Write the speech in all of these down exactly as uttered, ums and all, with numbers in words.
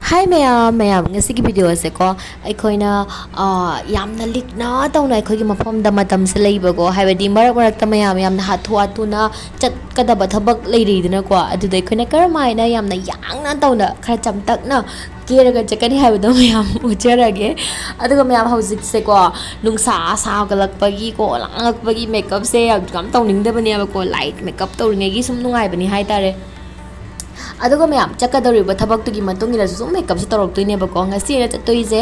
ꯍꯥꯏ ꯃꯌꯥꯝ, ꯃꯌꯥꯝ, ꯉꯁꯤꯒꯤ ꯚꯤꯗꯤꯑꯣ ꯑꯁꯦꯀꯣ, ꯑꯩꯈꯣꯏꯅ, ꯑ, ꯌꯥꯝꯅ ꯂꯤꯛꯅ ꯇꯧꯅ ꯑꯩꯈꯣꯏꯒꯤ ꯃꯐꯝꯗ ꯃꯇꯝꯁꯦ ꯂꯩꯕꯀꯣ, ꯍꯥꯏꯕꯗꯤ ꯃꯔꯛ ꯃꯔꯛꯇ ꯃꯌꯥꯝ ꯌꯥꯝꯅ ꯍꯥꯊꯨ ꯍꯥꯊꯨꯅ ꯆꯠꯀꯗꯕ ꯊꯕꯛ ꯂꯩꯔꯤꯗꯅꯀꯣ, ꯑꯗꯨꯗ ꯑꯩꯈꯣꯏꯅ ꯀꯔꯝ ꯍꯥꯏꯅ ꯌꯥꯝꯅ ꯌꯥꯡꯅ ꯇꯧꯅ ꯈꯔ ꯆꯝꯇꯛꯅ ꯀꯦꯔꯒ ꯆꯠꯀꯅꯤ ꯍꯥꯏꯕꯗꯣ ꯃꯌꯥꯝ ꯎꯠꯆꯔꯒꯦ꯫ ꯑꯗꯨꯒ ꯃꯌꯥꯝ, ꯍꯧꯖꯤꯛꯁꯦꯀꯣ, ꯅꯨꯡꯁꯥ ꯁꯥꯒꯠꯂꯛꯄꯒꯤꯀꯣ, ꯂꯥꯡꯉꯛꯄꯒꯤ ꯃꯦꯀꯞꯁꯦ ꯌꯥꯝ, ꯌꯥꯝ ꯇꯧꯅꯤꯡꯗꯕꯅꯦꯕꯀꯣ, ꯂꯥꯏꯠ ꯃꯦꯀꯞ ꯇꯧꯔꯤꯉꯩꯒꯤ ꯁꯨꯝ ꯅꯨꯡꯉꯥꯏꯕꯅꯤ ꯍꯥꯏꯇꯥꯔꯦ꯫ ꯑꯗꯨꯒ ꯃꯌꯥꯝ, ꯆꯠꯀꯗꯧꯔꯤꯕ ꯊꯕꯛꯇꯨꯒꯤ ꯃꯇꯨꯡ ꯏꯟꯅꯁꯨ ꯁꯨꯝ ꯃꯦꯀꯞꯁꯦ ꯇꯧꯔꯛꯇꯣꯏꯅꯦꯕꯀꯣ꯫ ꯉꯁꯤ ꯑꯩꯅ ꯆꯠꯇꯣꯏꯁꯦ,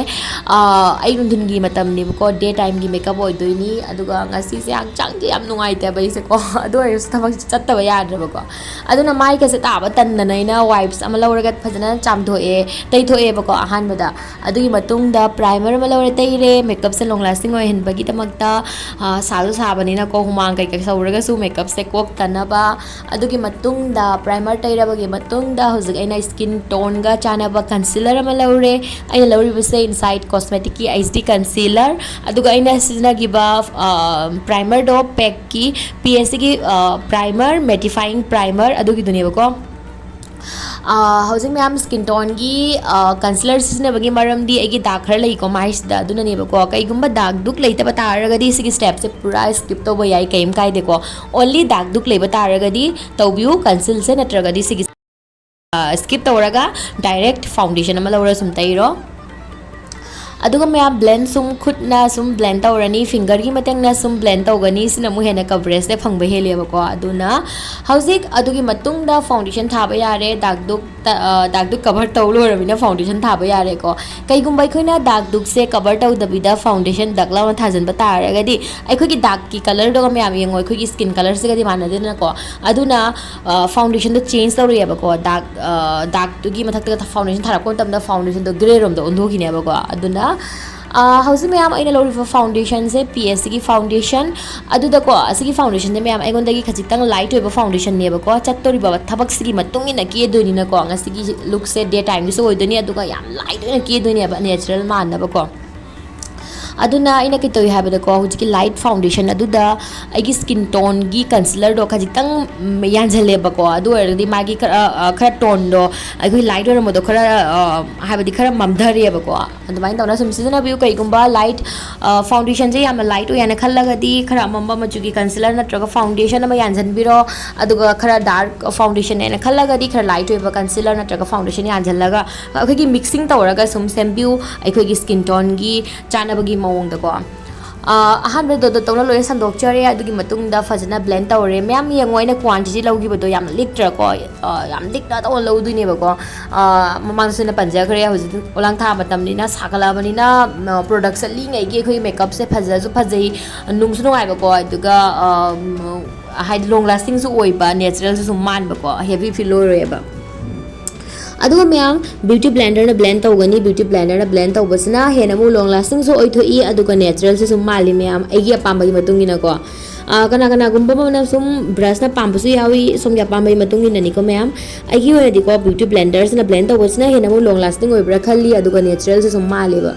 ꯑ, ꯑꯌꯨꯛ ꯅꯨꯡꯊꯤꯟꯒꯤ ꯃꯇꯝꯅꯤꯕꯀꯣ, ꯗꯦ ꯇꯥꯏꯝꯒꯤ ꯃꯦꯀꯞ ꯑꯣꯏꯗꯣꯏꯅꯤ꯫ ꯑꯗꯨꯒ ꯉꯁꯤꯁꯦ ꯍꯛꯆꯥꯡꯁꯦ ꯌꯥꯝ ꯅꯨꯡꯉꯥꯏꯇꯦꯕ ꯑꯩꯁꯦꯀꯣ꯫ ꯑꯗꯨ ꯑꯣꯏꯔꯁꯨ ꯊꯕꯛꯁꯦ ꯆꯠꯇꯕ ꯌꯥꯗ꯭ꯔꯕꯀꯣ꯫ ꯑꯗꯨꯅ ꯃꯥꯏꯒꯁꯦ ꯇꯥꯕ ꯇꯟꯗꯅ ꯑꯩꯅ ꯋꯥꯏꯞꯁ ꯑꯃ ꯂꯧꯔꯒ ꯐꯖꯅ ꯆꯥꯝꯊꯣꯛꯑꯦ, ꯇꯩꯊꯣꯛꯑꯦꯕꯀꯣ ꯑꯍꯥꯟꯕꯗ꯫ ꯑꯗꯨꯒꯤ ꯃꯇꯨꯡꯗ ꯄ꯭ꯔꯥꯏꯃꯔ ꯑꯃ ꯂꯧꯔꯦ, ꯇꯩꯔꯦ꯫ ꯃꯦꯀꯞꯁꯦ ꯂꯣꯡ ꯂꯥꯁꯇꯤꯡ ꯑꯣꯏꯍꯟꯕꯒꯤꯗꯃꯛꯇ, ꯑ, ꯁꯥꯁꯨ ꯁꯥꯕꯅꯤꯅꯀꯣ, ꯍꯨꯃꯥꯡ ꯀꯩꯀꯩ ꯁꯧꯔꯒꯁꯨ ꯃꯦꯀꯞꯁꯦ ꯀꯣꯛꯇꯅꯕ꯫ ꯑꯗꯨꯒꯤ ꯃꯇꯨꯡꯗ, ꯄ꯭ꯔꯥꯏꯃꯔ ꯇꯩꯔꯕꯒꯤ ꯃꯇꯨꯡꯗ, ꯍꯧꯖꯤꯛ ꯑꯩꯅ ꯁ꯭ꯀꯤꯟ ꯇꯣꯟꯒ ꯆꯥꯟꯅꯕ ꯀꯟꯁꯤꯂꯔ ꯑꯃ ꯂꯧꯔꯦ꯫ ꯑꯩꯅ ꯂꯧꯔꯤꯕꯁꯦ ꯏꯟꯁꯥꯏꯠ ꯀꯣꯁꯃꯦꯇꯤꯛꯀꯤ ꯑꯩꯆ ꯗꯤ ꯀꯟꯁꯤꯂꯔ꯫ ꯑꯗꯨꯒ ꯑꯩꯅ ꯁꯤꯖꯤꯟꯅꯈꯤꯕ, ꯑ, ꯄ꯭ꯔꯥꯏꯃꯔꯗꯣ ꯄꯦꯛꯀꯤ ꯄꯤ ꯑꯦꯁ ꯁꯤꯒꯤ, ꯑ, ꯄ꯭ꯔꯥꯏꯃꯔ, ꯃꯦꯇꯤꯐꯥꯏꯌꯤꯡ ꯄ꯭ꯔꯥꯏꯃꯔ ꯑꯗꯨꯒꯤꯗꯨꯅꯦꯕꯀꯣ꯫ ꯑ, ꯍꯧꯖꯤꯛ ꯃꯌꯥꯝ ꯁ꯭ꯀꯤꯟ ꯇꯣꯟꯒꯤ, ꯑ, ꯀꯟꯁꯤꯂꯔ ꯁꯤꯖꯤꯟꯅꯕꯒꯤ ꯃꯔꯝꯗꯤ ꯑꯩꯒꯤ ꯗꯥꯛ ꯈꯔ ꯂꯩꯀꯣ ꯃꯥꯏꯁꯤꯗ, ꯑꯗꯨꯅꯅꯦꯕꯀꯣ꯫ ꯀꯩꯒꯨꯝꯕ ꯗꯥꯛ ꯗꯨꯛ ꯂꯩꯇꯕ ꯇꯥꯔꯒꯗꯤ ꯁꯤꯒꯤ ꯁ꯭ꯇꯦꯞꯁꯦ ꯄꯨꯔꯥ ꯁ꯭ꯀꯤꯞ ꯇꯧꯕ ꯌꯥꯏ, ꯀꯩꯝ ꯀꯥꯏꯗꯦꯀꯣ꯫ ꯑꯣꯟꯂꯤ ꯗꯥꯛ ꯗꯨꯛ ꯂꯩꯕ ꯇꯥꯔꯒꯗꯤ ꯇꯧꯕꯤꯌꯨ ꯀꯟꯁꯤꯜꯁꯦ, ꯅꯠꯇ꯭ꯔꯒꯗꯤ ꯁꯤꯒꯤ, ꯑ, ꯁ꯭ꯀꯤꯞ ꯇꯧꯔꯒ ꯗꯥꯏꯔꯦꯛ ꯐꯥꯎꯟꯗꯦꯁꯟ ꯑꯃ ꯂꯧꯔ ꯁꯨꯝ ꯇꯩꯔꯣ꯫ ꯑꯗꯨꯒ ꯃꯌꯥꯝ, ꯕ꯭ꯂꯦꯟ ꯁꯨꯝ ꯈꯨꯠꯅ ꯁꯨꯝ ꯕ꯭ꯂꯦꯟ ꯇꯧꯔꯅꯤ, ꯐꯤꯡꯒꯔꯒꯤ ꯃꯇꯦꯡꯅ ꯁꯨꯝ ꯕ꯭ꯂꯦꯟ ꯇꯧꯒꯅꯤ꯫ ꯁꯤꯅ ꯑꯃꯨꯛ ꯍꯦꯟꯅ ꯀꯕꯔꯦꯖꯁꯦ ꯐꯪꯕ ꯍꯦꯜꯂꯦꯕꯀꯣ꯫ ꯑꯗꯨꯅ ꯍꯧꯖꯤꯛ ꯑꯗꯨꯒꯤ ꯃꯇꯨꯡꯗ ꯐꯥꯎꯟꯗꯦꯁꯟ ꯊꯥꯕ ꯌꯥꯔꯦ꯫ ꯗꯥꯛ ꯗꯨꯛ ꯇ-, ꯑ, ꯗꯥꯛ ꯗꯨꯛ ꯀꯕꯔ ꯇꯧ ꯂꯣꯏꯔꯕꯅꯤꯅ ꯐꯥꯎꯟꯗꯦꯁꯟ ꯊꯥꯕ ꯌꯥꯔꯦꯀꯣ꯫ ꯀꯩꯒꯨꯝꯕ ꯑꯩꯈꯣꯏꯅ ꯗꯥꯛ ꯗꯨꯛꯁꯦ ꯀꯕꯔ ꯇꯧꯗꯕꯤꯗ ꯐꯥꯎꯟꯗꯦꯁꯟ ꯗꯛ ꯂꯥꯎꯅ ꯊꯥꯖꯤꯟꯕ ꯇꯥꯔꯒꯗꯤ, ꯑꯩꯈꯣꯏꯒꯤ ꯗꯥꯛꯀꯤ ꯀꯂꯔꯗꯨꯒ ꯃꯌꯥꯝ ꯌꯦꯡꯉꯣ, ꯑꯩꯈꯣꯏꯒꯤ ꯁ꯭ꯀꯤꯟ ꯀꯂꯔꯁꯤꯒꯗꯤ ꯃꯥꯟꯅꯗꯦꯗꯅꯀꯣ꯫ ꯑꯗꯨꯅ, ꯑ, ꯐꯥꯎꯟꯗꯦꯁꯟꯗꯣ ꯆꯦꯟꯖ ꯇꯧꯔꯛꯑꯦꯕꯀꯣ꯫ ꯗꯥꯛ, ꯑ, ꯗꯥꯛꯇꯨꯒꯤ ꯃꯊꯛꯇ ꯐꯥꯎꯟꯗꯦꯁꯟ ꯊꯥꯔꯛꯄ ꯃꯇꯝꯗ ꯐꯥꯎꯟꯗꯦꯁꯟꯗꯣ ꯒ꯭ꯔꯦ ꯔꯣꯝꯗ ꯑꯣꯟꯊꯣꯛꯈꯤꯅꯦꯕꯀꯣ꯫ ꯑꯗꯨꯅ, ꯑ, ꯍꯧꯖꯤꯛ ꯃꯌꯥꯝ, ꯑꯩꯅ ꯂꯧꯔꯤꯕ ꯐꯥꯎꯟꯗꯦꯁꯟꯁꯦ ꯄꯤ ꯑꯦꯁ ꯁꯤꯒꯤ ꯐꯥꯎꯟꯗꯦꯁꯟ꯫ ꯑꯗꯨꯗꯀꯣ, ꯑꯁꯤꯒꯤ ꯐꯥꯎꯟꯗꯦꯁꯟꯁꯦ ꯃꯌꯥꯝ ꯑꯩꯉꯣꯟꯗꯒꯤ ꯈꯖꯤꯛꯇꯪ ꯂꯥꯏꯠ ꯑꯣꯏꯕ ꯐꯥꯎꯟꯗꯦꯁꯟꯅꯦꯕꯀꯣ꯫ ꯆꯠꯇꯣꯔꯤꯕ ꯊꯕꯛꯁꯤꯒꯤ ꯃꯇꯨꯡ ꯏꯟꯅ ꯀꯦꯗꯣꯏꯅꯤꯅꯀꯣ꯫ ꯉꯁꯤꯒꯤ ꯂꯨꯛꯁꯦ ꯗꯦ ꯇꯥꯏꯝꯒꯤꯁꯨ ꯑꯣꯏꯗꯣꯏꯅꯤ, ꯑꯗꯨꯒ ꯌꯥꯝ ꯂꯥꯏꯠ ꯑꯣꯏꯅ ꯀꯦꯗꯣꯏꯅꯦꯕ, ꯅꯦꯆꯔꯦꯜ ꯃꯥꯟꯅꯕꯀꯣ꯫ ꯑꯗꯨꯅ ꯑꯩꯅ ꯀꯩ ꯇꯧꯏ ꯍꯥꯏꯕꯗꯀꯣ, ꯍꯧꯖꯤꯛꯀꯤ light foundation ꯑꯗꯨꯗ ꯑꯩꯒꯤ skin toneꯒꯤ concealerꯗꯣ ꯈꯖꯤꯛꯇꯪ, ꯎꯝ, ꯌꯥꯟꯁꯤꯜꯂꯦꯕꯀꯣ꯫ ꯑꯗꯨ ꯑꯣꯏꯔꯒꯗꯤ ꯃꯥꯒꯤ ꯈꯔ, ꯑ, ꯈꯔ toneꯗꯣ ꯑꯩꯈꯣꯏ light ꯑꯣꯏꯔꯝꯕꯗꯣ ꯈꯔ, ꯑ, ꯍꯥꯏꯕꯗꯤ ꯈꯔ ꯃꯝꯊꯔꯦꯕꯀꯣ꯫ ꯑꯗꯨꯃꯥꯏꯅ ꯇꯧꯅ ꯁꯨꯝ ꯁꯤꯖꯤꯟꯅꯕꯤꯌꯨ꯫ ꯀꯩꯒꯨꯝꯕ light, ꯑ, foundationꯁꯦ ꯌꯥꯝꯅ light ꯑꯣꯏ ꯍꯥꯏꯅ ꯈꯜꯂꯒꯗꯤ ꯈꯔ ꯑꯃꯝꯕ ꯃꯆꯨꯒꯤ concealer ꯅꯠꯇ꯭ꯔꯒ foundation ꯑꯃ ꯌꯥꯟꯁꯤꯟꯕꯤꯔꯣ꯫ ꯑꯗꯨꯒ ꯈꯔ dark foundation ꯍꯥꯏꯅ ꯈꯜꯂꯒꯗꯤ ꯈꯔ light ꯑꯣꯏꯕ concealer ꯅꯠꯇ꯭ꯔꯒ foundation ꯌꯥꯟꯁꯤꯜꯂꯒ ꯑꯩꯈꯣꯏꯒꯤ mixing ꯇꯧꯔꯒ ꯁꯨꯝ ꯁꯦꯝꯕꯤꯌꯨ, ꯑꯩꯈꯣꯏꯒꯤ skin toneꯒꯤ ꯆꯥꯟꯅꯕꯒꯤ ꯃꯑꯣꯡꯗꯀꯣ꯫ ꯑ, ꯑꯍꯥꯟꯕꯗ ꯗꯣꯠ ꯗꯣꯠ ꯇꯧꯅ ꯂꯣꯏꯅ ꯁꯟꯗꯣꯛꯆꯔꯦ꯫ ꯑꯗꯨꯒꯤ ꯃꯇꯨꯡꯗ ꯐꯖꯅ blend ꯇꯧꯔꯦ꯫ ꯃꯌꯥꯝ ꯌꯦꯡꯉꯣ, ꯑꯩꯅ quantity ꯂꯧꯈꯤꯕꯗꯣ ꯌꯥꯝ ꯂꯤꯛꯇ꯭ꯔꯥꯀꯣ? ꯑ, ꯌꯥꯝ ꯂꯤꯛꯅ ꯇꯧꯅ ꯂꯧꯗꯣꯏꯅꯦꯕꯀꯣ꯫ ꯑ, ꯃꯃꯥꯡꯗꯁꯨ ꯑꯩꯅ ꯄꯟꯖꯈ꯭ꯔꯦ, ꯍꯧꯖꯤꯛ ꯑꯣꯂꯥꯡ ꯊꯥ ꯃꯇꯝꯅꯤꯅ, ꯁꯥꯒꯠꯂꯛꯑꯕꯅꯤꯅ, ꯎꯝ, product ꯆꯠꯂꯤꯉꯩꯒꯤ ꯑꯩꯈꯣꯏꯒꯤ makeupꯁꯦ ꯐꯖꯁꯨ ꯐꯖꯩ, ꯅꯨꯡꯁꯨ ꯅꯨꯡꯉꯥꯏꯕꯀꯣ꯫ ꯑꯗꯨꯒ, ꯑ, ꯎꯝ, ꯍꯥꯏꯗꯤ long lastingꯁꯨ ꯑꯣꯏꯕ, naturalꯁꯨ ꯁꯨꯝ ꯃꯥꯟꯕꯀꯣ, heavy feel ꯑꯣꯏꯔꯣꯏꯕ꯫ ꯑꯗꯨꯒ ꯃꯌꯥꯝ beauty blenderꯅ blend ꯇꯧꯒꯅꯤ꯫ Beauty blenderꯅ blend ꯇꯧꯕꯁꯤꯅ ꯍꯦꯟꯅ ꯑꯃꯨꯛ long lastingꯁꯨ ꯑꯣꯏꯊꯣꯛꯏ, ꯑꯗꯨꯒ naturalꯁꯨ ꯁꯨꯝ ꯃꯥꯜꯂꯤ ꯃꯌꯥꯝ, ꯑꯩꯒꯤ ꯑꯄꯥꯝꯕꯒꯤ ꯃꯇꯨꯡ ꯏꯟꯅꯀꯣ꯫ ꯑꯥ, ꯀꯅꯥ ꯀꯅꯥꯒꯨꯝꯕ ꯑꯃꯅ ꯁꯨꯝ brushꯅ ꯄꯥꯝꯕꯁꯨ ꯌꯥꯎꯏ, ꯁꯣꯝꯒꯤ ꯑꯄꯥꯝꯕꯒꯤ ꯃꯇꯨꯡ ꯏꯟꯅꯅꯤꯀꯣ ꯃꯌꯥꯝ꯫ ꯑꯩꯒꯤ ꯑꯣꯏꯅꯗꯤꯀꯣ, beauty blenderꯁꯤꯅ blend ꯇꯧꯕꯁꯤꯅ ꯍꯦꯟꯅ ꯑꯃꯨꯛ long lasting ꯑꯣꯏꯕ꯭ꯔꯥ ꯈꯜꯂꯤ, ꯑꯗꯨꯒ naturalꯁꯨ ꯁꯨꯝ ꯃꯥꯜꯂꯦꯕ꯫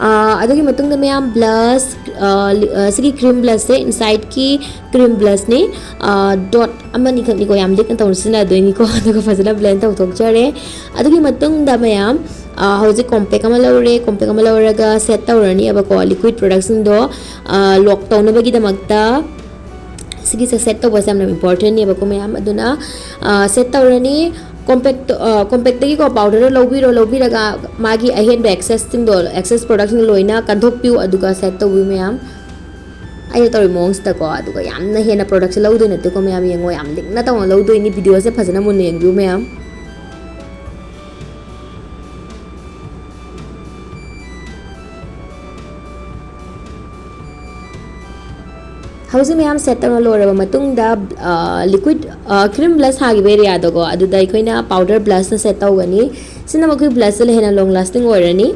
ꯑꯥ, ꯑꯗꯨꯒꯤ ꯃꯇꯨꯡꯗ ꯃꯌꯥꯝ blush, ꯑꯥ, ꯂꯤ-, ꯑꯥ, ꯁꯤꯒꯤ cream blushꯁꯦ Insideꯀꯤ cream blushꯅꯤ꯫ ꯑꯥ, dot ꯑꯃꯅꯤꯈꯛꯅꯤꯀꯣ, ꯌꯥꯝ ꯂꯤꯛꯅ ꯇꯧꯅ ꯁꯤꯖꯤꯟꯅꯗꯣꯏꯅꯤꯀꯣ꯫ ꯑꯗꯨꯒ ꯐꯖꯅ blend ꯇꯧꯊꯣꯛꯆꯔꯦ꯫ ꯑꯗꯨꯒꯤ ꯃꯇꯨꯡꯗ ꯃꯌꯥꯝ, ꯑꯥ, ꯍꯧꯖꯤꯛ compact ꯑꯃ ꯂꯧꯔꯦ꯫ Compact ꯑꯃ ꯂꯧꯔꯒ set ꯇꯧꯔꯅꯤꯕꯀꯣ, liquid productꯁꯤꯡꯗꯣ, ꯑꯥ, lock ꯇꯧꯅꯕꯒꯤꯗꯃꯛꯇ꯫ ꯁꯤꯒꯤꯁꯦ set ꯇꯧꯕꯁꯦ ꯌꯥꯝꯅ importantꯅꯦꯕꯀꯣ ꯃꯌꯥꯝ꯫ ꯑꯗꯨꯅ, ꯑꯥ, set ꯇꯧꯔꯅꯤ꯫ Compact, ꯑꯥ, compactꯇꯒꯤꯀꯣ powder ꯂꯧꯕꯤꯔꯣ, ꯂꯧꯕꯤꯔꯒ ꯃꯥꯒꯤ ꯑꯍꯦꯟꯕ excessꯁꯤꯡꯗꯣ, excess productꯁꯤꯡꯗꯣ ꯂꯣꯏꯅ ꯀꯟꯊꯣꯛꯄꯤꯌꯨ, ꯑꯗꯨꯒ set ꯇꯧꯕꯤꯌꯨ ꯃꯌꯥꯝ꯫ ꯑꯩꯅ ꯇꯧꯔꯤ ꯃꯑꯣꯡꯁꯤꯗꯀꯣ, ꯑꯗꯨꯒ ꯌꯥꯝꯅ ꯍꯦꯟꯅ productꯁꯦ ꯂꯧꯗꯣꯏ ꯅꯠꯇꯦꯀꯣ ꯃꯌꯥꯝ, ꯌꯦꯡꯉꯣ, ꯌꯥꯝ ꯂꯤꯛꯅ ꯇꯧꯅ ꯂꯧꯗꯣꯏꯅꯤ꯫ Videoꯁꯦ ꯐꯖꯅ ꯃꯨꯟꯅ ꯌꯦꯡꯕꯤꯌꯨ ꯃꯌꯥꯝ꯫ ꯍꯧꯖꯤꯛ ꯃꯌꯥꯝ set ꯇꯧꯅ ꯂꯣꯏꯔꯕ ꯃꯇꯨꯡꯗ, ꯑ, liquid, ꯑ, cream blush ꯁꯥꯈꯤꯕ areaꯗꯀꯣ, ꯑꯗꯨꯗ ꯑꯩꯈꯣꯏꯅ powder blushꯅ set ꯇꯧꯒꯅꯤ꯫ ꯁꯤꯅ ꯃꯈꯣꯏ blushꯁꯤꯅ ꯍꯦꯟꯅ long lasting ꯑꯣꯏꯔꯅꯤ꯫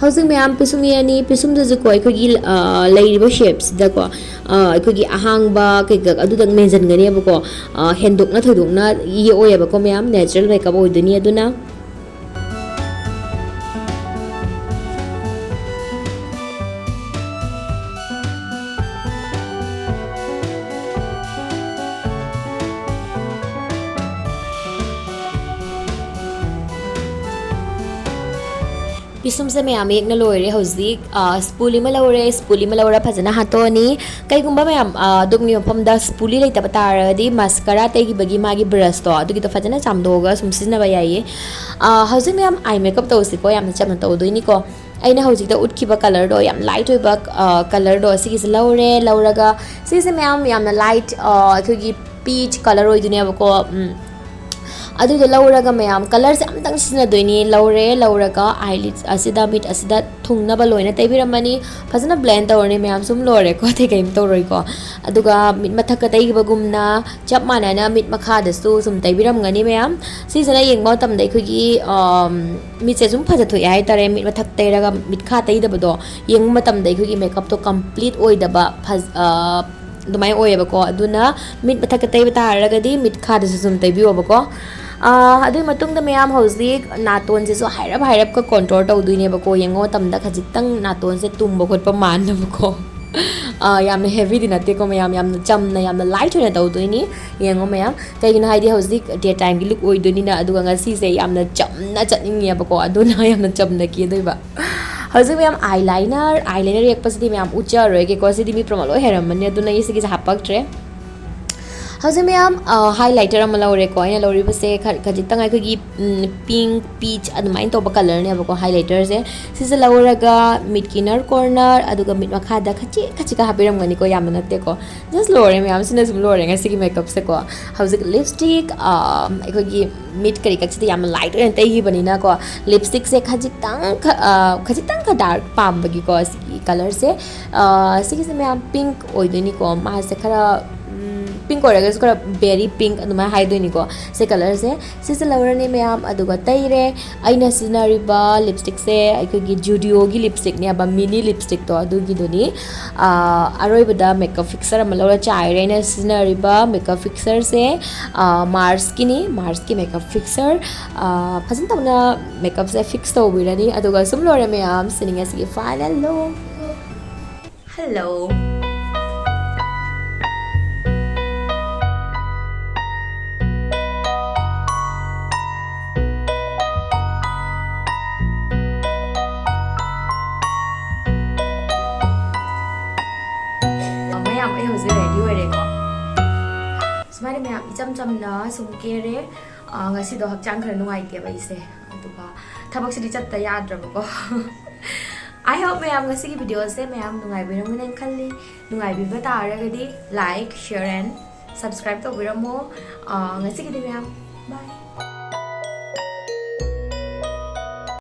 ꯍꯧꯖꯤꯛ ꯃꯌꯥꯝ ꯄꯤꯁꯨꯝ ꯌꯦꯛꯑꯅꯤ꯫ ꯄꯤꯁꯨꯝꯗꯨꯁꯨꯀꯣ ꯑꯩꯈꯣꯏꯒꯤ, ꯑ, ꯂꯩꯔꯤꯕ shapeꯁꯤꯗꯀꯣ, ꯑ, ꯑꯩꯈꯣꯏꯒꯤ ꯑꯍꯥꯡꯕ ꯀꯩꯀꯥ ꯑꯗꯨꯗꯪ ꯃꯦꯟꯁꯤꯟꯒꯅꯦꯕꯀꯣ꯫ ꯑ, ꯍꯦꯟꯗꯣꯛꯅ ꯊꯣꯏꯗꯣꯛꯅ ꯌꯦꯛꯑꯣꯏꯕꯀꯣ ꯃꯌꯥꯝ, natural makeup ꯑꯣꯏꯗꯣꯏꯅꯤ꯫ ꯑꯗꯨꯅ ꯄꯤꯁꯨꯝꯁꯦ ꯃꯌꯥꯝ ꯌꯦꯛꯅ ꯂꯣꯏꯔꯦ꯫ ꯍꯧꯖꯤꯛ ꯁ꯭ꯄꯨꯂꯤ ꯑꯃ ꯂꯧꯔꯦ꯫ ꯁ꯭ꯄꯨꯂꯤ ꯑꯃ ꯂꯧꯔ ꯐꯖꯅ ꯍꯥꯠꯇꯣꯛꯑꯅꯤ꯫ ꯀꯩꯒꯨꯝꯕ ꯃꯌꯥꯝ ꯑꯗꯣꯝꯒꯤ ꯃꯐꯝꯗ ꯁ꯭ꯄꯨꯂꯤ ꯂꯩꯇꯕ ꯇꯥꯔꯒꯗꯤ ꯃꯁꯀꯔꯥ ꯇꯩꯈꯤꯕꯒꯤ ꯃꯥꯒꯤ ꯕ꯭ꯔꯁꯇꯣ ꯑꯗꯨꯒꯤꯗꯣ ꯐꯖꯅ ꯆꯥꯝꯊꯣꯛꯑꯒ ꯁꯨꯝ ꯁꯤꯖꯤꯟꯅꯕ ꯌꯥꯏꯌꯦ꯫ ꯍꯧꯖꯤꯛ ꯃꯌꯥꯝ ꯑꯥꯏ ꯃꯦꯀꯞ ꯇꯧꯁꯤꯀꯣ꯫ ꯌꯥꯝꯅ ꯆꯝꯅ ꯇꯧꯗꯣꯏꯅꯤꯀꯣ꯫ ꯑꯩꯅ ꯍꯧꯖꯤꯛꯇ ꯎꯠꯈꯤꯕ ꯀꯂꯔꯗꯣ, ꯌꯥꯝ ꯂꯥꯏꯠ ꯑꯣꯏꯕ ꯀꯂꯔꯗꯣ, ꯑꯁꯤꯒꯤꯁꯦ ꯂꯧꯔꯦ꯫ ꯂꯧꯔꯒ ꯁꯤꯁꯦ ꯃꯌꯥꯝ ꯌꯥꯝꯅ ꯂꯥꯏꯠ, ꯑꯩꯈꯣꯏꯒꯤ ꯄꯤꯆ ꯀꯂꯔ ꯑꯣꯏꯗꯣꯏꯅꯦꯕꯀꯣ꯫ ꯑꯗꯨꯗꯣ ꯂꯧꯔꯒ ꯃꯌꯥꯝ ꯀꯂꯔꯁꯦ ꯑꯝꯇꯪ ꯁꯤꯖꯤꯟꯅꯗꯣꯏꯅꯤ꯫ ꯂꯧꯔꯦ꯫ ꯂꯧꯔꯒ ꯑꯥꯏꯂꯤꯠ ꯑꯁꯤꯗ, ꯃꯤꯠ ꯑꯁꯤꯗ ꯊꯨꯡꯅꯕ ꯂꯣꯏꯅ ꯇꯩꯕꯤꯔꯝꯃꯅꯤ꯫ ꯐꯖꯅ ꯕ꯭ꯂꯦꯟ ꯇꯧꯔꯅꯤ ꯃꯌꯥꯝ, ꯁꯨꯝ ꯂꯣꯏꯔꯦꯀꯣ, ꯑꯇꯩ ꯀꯔꯤꯝ ꯇꯧꯔꯣꯏꯀꯣ꯫ ꯑꯗꯨꯒ ꯃꯤꯠ ꯃꯊꯛꯀ ꯇꯩꯈꯤꯕꯒꯨꯝꯅ ꯆꯞ ꯃꯥꯟꯅꯅ ꯃꯤꯠ ꯃꯈꯥꯗꯁꯨ ꯁꯨꯝ ꯇꯩꯕꯤꯔꯝꯒꯅꯤ ꯃꯌꯥꯝ꯫ ꯁꯤꯁꯤꯅ ꯌꯦꯡꯕ ꯃꯇꯝꯗ ꯑꯩꯈꯣꯏꯒꯤ ꯃꯤꯠꯁꯦ ꯁꯨꯝ ꯐꯖꯊꯣꯛꯑꯦ ꯍꯥꯏꯇꯥꯔꯦ꯫ ꯃꯤꯠ ꯃꯊꯛ ꯇꯩꯔꯒ ꯃꯤꯠ ꯈꯥ ꯇꯩꯗꯕꯗꯣ ꯌꯦꯡꯕ ꯃꯇꯝꯗ ꯑꯩꯈꯣꯏꯒꯤ ꯃꯦꯀꯞꯇꯣ ꯀꯝꯄ꯭ꯂꯤꯠ ꯑꯣꯏꯗꯕ, ꯑꯗꯨꯃꯥꯏꯅ ꯑꯣꯏꯌꯦꯕꯀꯣ꯫ ꯑꯗꯨꯅ ꯃꯤꯠ ꯃꯊꯛꯇ ꯇꯩꯕ ꯇꯥꯔꯒꯗꯤ ꯃꯤꯠ ꯈꯥꯗꯁꯨ ꯁꯨꯝ ꯇꯩꯕꯤꯌꯣꯕꯀꯣ꯫ ꯑꯗꯨꯒꯤ ꯃꯇꯨꯡꯗ ꯃꯌꯥꯝ ꯍꯧꯖꯤꯛ ꯅꯥꯇꯣꯟꯁꯤꯁꯨ ꯍꯥꯏꯔꯞ ꯍꯥꯏꯔꯞꯀ ꯀꯣꯟꯇꯣꯔ ꯇꯧꯗꯣꯏꯅꯦꯕꯀꯣ꯫ ꯌꯦꯡꯕ ꯃꯇꯝꯗ ꯈꯖꯤꯛꯇꯪ ꯅꯥꯇꯣꯟꯁꯦ ꯇꯨꯝꯕ ꯈꯣꯠꯄ ꯃꯥꯟꯅꯕꯀꯣ꯫ ꯌꯥꯝꯅ ꯍꯦꯕꯤꯗꯤ ꯅꯠꯇꯦꯀꯣ ꯃꯌꯥꯝ, ꯌꯥꯝꯅ ꯆꯝꯅ, ꯌꯥꯝꯅ ꯂꯥꯏꯠ ꯑꯣꯏꯅ ꯇꯧꯗꯣꯏꯅꯤ꯫ ꯌꯦꯡꯉꯣ ꯃꯌꯥꯝ, ꯀꯩꯒꯤꯅꯣ ꯍꯥꯏꯗꯤ ꯍꯧꯖꯤꯛ ꯗꯦ ꯇꯥꯏꯝꯒꯤ ꯂꯨꯛ ꯑꯣꯏꯗꯣꯏꯅꯤꯅ꯫ ꯑꯗꯨꯒ ꯉꯁꯤꯁꯦ ꯌꯥꯝꯅ ꯆꯝꯅ ꯆꯠꯅꯤꯡꯉꯦꯕꯀꯣ, ꯑꯗꯨꯅ ꯌꯥꯝꯅ ꯆꯝꯅ ꯀꯦꯗꯣꯏꯕ꯫ ꯍꯧꯖꯤꯛ ꯃꯌꯥꯝ ꯑꯥꯏ ꯂꯥꯏꯅꯔ, ꯑꯥꯏ ꯂꯥꯏꯅꯔ ꯌꯦꯛꯄꯁꯤꯗꯤ ꯃꯌꯥꯝ ꯎꯠꯆꯔꯔꯣꯏꯒꯦꯀꯣ꯫ ꯁꯤꯗꯤ ꯃꯤ ꯄꯨꯝꯅꯃꯛ ꯂꯣꯏ ꯍꯩꯔꯝꯃꯅꯤ, ꯑꯗꯨꯅ ꯑꯩ ꯁꯤꯒꯤꯁꯦ ꯍꯥꯄꯛꯇ꯭ꯔꯦ꯫ ꯍꯧꯖꯤꯛ ꯃꯌꯥꯝ ꯍꯥꯏꯂꯥꯏꯇꯔ ꯑꯃ ꯂꯧꯔꯦꯀꯣ꯫ ꯑꯩꯅ ꯂꯧꯔꯤꯕꯁꯦ ꯈꯖꯤꯛꯇꯪ ꯑꯩꯈꯣꯏꯒꯤ ꯄꯤꯡ, ꯄꯤꯆ ꯑꯗꯨꯃꯥꯏꯅ ꯇꯧꯕ ꯀꯂꯔꯅꯦꯕꯀꯣ ꯍꯥꯏꯂꯥꯏꯇꯔꯁꯦ꯫ ꯁꯤꯁꯦ ꯂꯧꯔꯒ ꯃꯤꯠꯀꯤ ꯏꯅꯔ ꯀꯣꯔꯅꯔ ꯑꯗꯨꯒ ꯃꯤꯠ ꯃꯈꯥꯗ ꯈꯖꯤꯛ ꯈꯖꯤꯛꯀ ꯍꯥꯞꯄꯤꯔꯝꯒꯅꯤꯀꯣ, ꯌꯥꯝꯅ ꯅꯠꯇꯦꯀꯣ꯫ ꯖꯁ ꯂꯣꯏꯔꯦ ꯃꯌꯥꯝ, ꯁꯤꯅ ꯁꯨꯝ ꯂꯣꯏꯔꯦ ꯉꯁꯤꯒꯤ ꯃꯦꯀꯞꯁꯦꯀꯣ꯫ ꯍꯧꯖꯤꯛ ꯂꯤꯞꯁꯇꯤꯛ, ꯑꯩꯈꯣꯏꯒꯤ ꯃꯤꯠ ꯀꯔꯤ ꯀꯛꯁꯤꯗ ꯌꯥꯝꯅ ꯂꯥꯏꯠ ꯑꯣꯏꯅ ꯇꯩꯈꯤꯕꯅꯤꯅꯀꯣ꯫ ꯂꯤꯞꯁꯇꯤꯛꯁꯦ ꯈꯖꯤꯛꯇꯪ ꯈ-, ꯑ, ꯈꯖꯤꯛꯇꯪ ꯈ ꯗꯥꯔꯛ ꯄꯥꯝꯕꯒꯤꯀꯣ꯫ ꯁꯤꯒꯤ ꯀꯂꯔꯁꯦ, ꯑ, ꯁꯤꯒꯤꯁꯦ ꯃꯌꯥꯝ ꯄꯤꯡꯛ ꯑꯣꯏꯗꯣꯏꯅꯤꯀꯣ꯫ ꯃꯥꯁꯦ ꯈꯔ, ꯎꯝ, ꯄꯤꯡꯛ ꯑꯣꯏꯔꯒꯁꯨ ꯈꯔ ꯕꯦꯔꯤ ꯄꯤꯡꯛ ꯑꯗꯨꯃꯥꯏꯅ ꯍꯥꯏꯗꯣꯏꯅꯤꯀꯣ꯫ ꯁꯤ ꯀꯂꯔꯁꯦ, ꯁꯤꯁꯦ ꯂꯧꯔꯅꯤ ꯃꯌꯥꯝ, ꯑꯗꯨꯒ ꯇꯩꯔꯦ꯫ ꯑꯩꯅ ꯁꯤꯖꯤꯟꯅꯔꯤꯕ ꯂꯤꯞꯁꯇꯤꯛꯁꯦ ꯑꯩꯈꯣꯏꯒꯤ ꯖꯨꯗꯤꯑꯣꯒꯤ ꯂꯤꯞꯁꯇꯤꯛꯅꯦꯕ, ꯃꯤꯅꯤ ꯂꯤꯞꯁꯇꯤꯛꯇꯣ ꯑꯗꯨꯒꯤꯗꯨꯅꯤ꯫ ꯑ, ꯑꯔꯣꯏꯕꯗ ꯃꯦꯀꯞ ꯐꯤꯛꯁꯔ ꯑꯃ ꯂꯧꯔ ꯆꯥꯏꯔꯦ꯫ ꯑꯩꯅ ꯁꯤꯖꯤꯟꯅꯔꯤꯕ ꯃꯦꯀꯞ ꯐꯤꯛꯁꯔꯁꯦ, ꯑ, ꯃꯥꯔꯁꯀꯤꯅꯤ, ꯃꯥꯔꯁꯀꯤ ꯃꯦꯀꯞ ꯐꯤꯛꯁꯔ꯫ ꯑ, ꯐꯖꯅ ꯇꯧꯅ ꯃꯦꯀꯞꯁꯦ ꯐꯤꯛꯁ ꯇꯧꯕꯤꯔꯅꯤ꯫ ꯑꯗꯨꯒ ꯁꯨꯝ ꯂꯣꯏꯔꯦ ꯃꯌꯥꯝ, ꯁꯤꯅꯤ ꯉꯁꯤꯒꯤ ꯐꯥꯏꯅꯦꯜ ꯂꯨꯛ꯫ ꯍꯜꯂꯣ꯫ ꯏꯆꯝ ꯆꯝꯅ ꯁꯨꯝ ꯀꯦꯔꯦ꯫ ꯑ, ꯉꯁꯤꯗꯣ ꯍꯛꯆꯥꯡ ꯈꯔ ꯅꯨꯡꯉꯥꯏꯇꯦꯕ ꯑꯩꯁꯦ, ꯑꯗꯨꯒ ꯊꯕꯛꯁꯤꯗꯤ ꯆꯠꯇ ꯌꯥꯗ꯭ꯔꯕꯀꯣ꯫ I hope ꯃꯌꯥꯝ ꯉꯁꯤꯒꯤ video ꯁꯦ ꯃꯌꯥꯝ ꯅꯨꯡꯉꯥꯏꯕꯤꯔꯝꯒꯅꯤ ꯈꯜꯂꯤ꯫ ꯅꯨꯡꯉꯥꯏꯕꯤꯕ ꯇꯥꯔꯒꯗꯤ like, share and subscribe ꯇꯧꯕꯤꯔꯝꯃꯣ꯫ ꯑ, ꯉꯁꯤꯒꯤꯗꯤ ꯃꯌꯥꯝ bye꯫